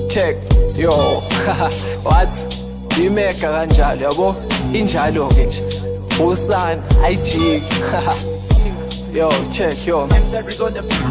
Check, yo. What? Imeka kanjalo, yabo? Injalo ke nje. Usana ayijiki. Yo, check, yo.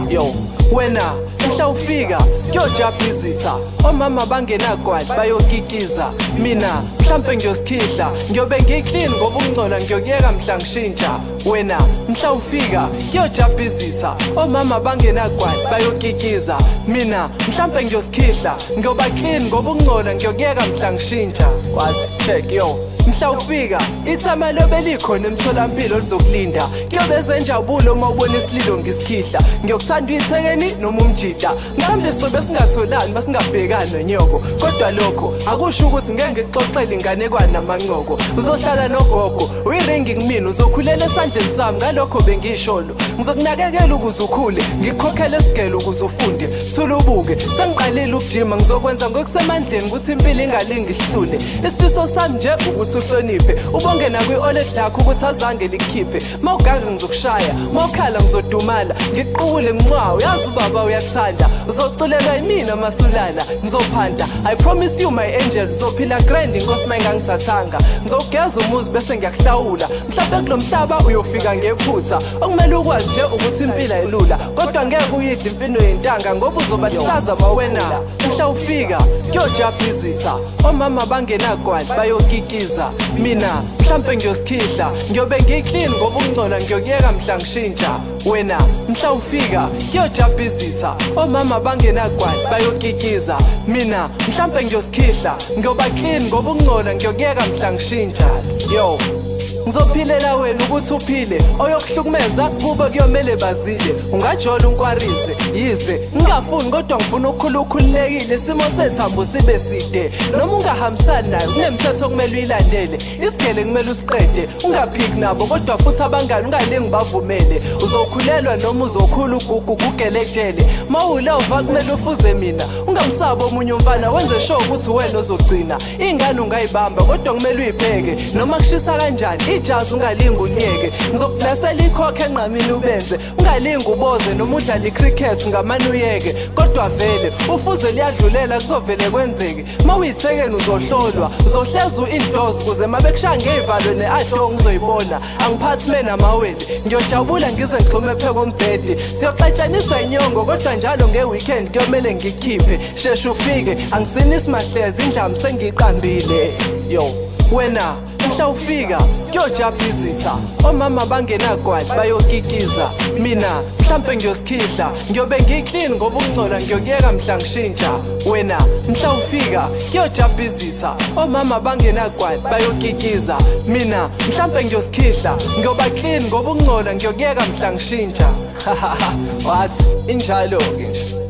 Yo, wena mhla ufika kuyojabha izitha, omama bangenagwali bayokikiza. Mina mhlampe ngiyosikhihla, ngiyobe ngiclean ngoba ukungcola ngiyokuyeka mhla ngishintsha. Wena mhla ufika kuyojabha izitha, omama bangenagwali bayokikiza. Mina mhlampe ngiyosikhihla, ngiyoba clean ngoba ukungcola ngiyokuyeka mhla ngishintsha. Wathi check, yo, mhla ufika ithama lobe likhona emtholampilo lizokulinda. Kuyobe zenjabulo uma ubona isililo ngisikhihla. Ngiyokuthanda uyithekeni noma umjida. Mhlawumbe sobe singatholani masingabhekani nonyoko, kodwa lokho akusho ukuthi ngeke ngikuxoxele inganekwane namancoko. Uzohlala nogogo, uyiringi kumina, uzokhulela esandleni sami. Ngalokho bengisholo, ngizokunakekela ukuze ukhule, ngikukhokhele esigele ukuze ufunde. Sulubuke sengiqalile ukujima, ngizokwenza ngokusemandleni ukuthi impilo ingalingi ihlule. Isifiso sami nje ukuthi uhloniphe, ubonge nakwi-olet lakho ukuthi azange likukhiphe. Mawuganga ngizokushaya, mawukhala ngizodumala, ngiqukule mncwawo. Yazi ubaba uyakuthanda, uzoculelwa yimina masulala, ngizophanda. I promise you, my angel, uzophila grand. Inkosi mayingangithathanga, ngizogeza umuzi bese ngiyakuhlawula. Mhlawumbe kulo mhlaba uyofika ngephutha. Okumele ukwazi nje ukuthi impilo ayilula, kodwa ngeke uyidle imfino yentanga ngoba uzoba luhlaza mawena. Mhla ufika kuyojabha izitha, omama bangenagwali bayokikiza. Mina mhlampe ngiyosikhihla, ngiyobe ngiclean ngoba ukungcola ngiyokuyeka mhla ngishintsha. Wena mhla ufika kuyojabha izitha, omama bangenagwali bayokikiza. Mina mhlampe ngiyosikhihla, ngiyoba clean ngoba ukungcola ngiyokuyeka mhla ngishintsha. Yo, ngizophilela wena ukuthi uphile. Oyokuhlukumeza kube kuyomele bazile. Ungajola unkwarize, yize ngingafuni, kodwa ngifuna ukukhula ukhululekile, isimo sethambo sibe side. Noma ungahambisani nayo, kunemithetho okumele uyilandele. Isigele kumele usiqede, ungaphiki nabo, kodwa futhi abangani ungalingi bavumele. Uzokhulelwa noma uzokhula ugugu gugele ejele. Mawulova kumele ufuze mina, ungamsaba omunye umfana, wenze sure ukuthi wena ozogcina. Iy'ngane ungayibamba, kodwa kumele uyibheke noma kushisa kanjani. Ijazi ungalingi uliyeke. Ngizokublasela ikhokho enqamini ubenze, ungalingi uboze. Noma udlala icricket ungamane uyeke, kodwa vele ufuze liyadlulela, kuzovele kwenzeke. Uma uyithekeni uzohlolwa, uzohlezi u-indoors ukuze uma bekushaya ngey'valo ne-ado ngizoyibona. Angiphathi me namawele, ngiyojabula ngize ngixhume phe kombhede. Siyoxatshaniswa inyongo, kodwa njalo nge-weekend kuyomele ngikukhiphe. Sheshe ufike, angisini isimahlezi, indlamu sengiyiqambile. Yo, wena mhla ufika kuyojabha izitha, omama bangenagwali bayokikiza. Mina mhlampe ngiyosikhihla, ngiyobe ngiclean ngoba ukungcola ngiyokuyeka mhla ngishintsha. Wena mhla ufika kuyojabha izitha, omama bangenagwali bayokikiza. Mina mhlampe ngiyosikhihla, ngiyoba clean ngoba ukungcola ngiyokuyeka mhla ngishintsha. Wathi injalo-ke nje.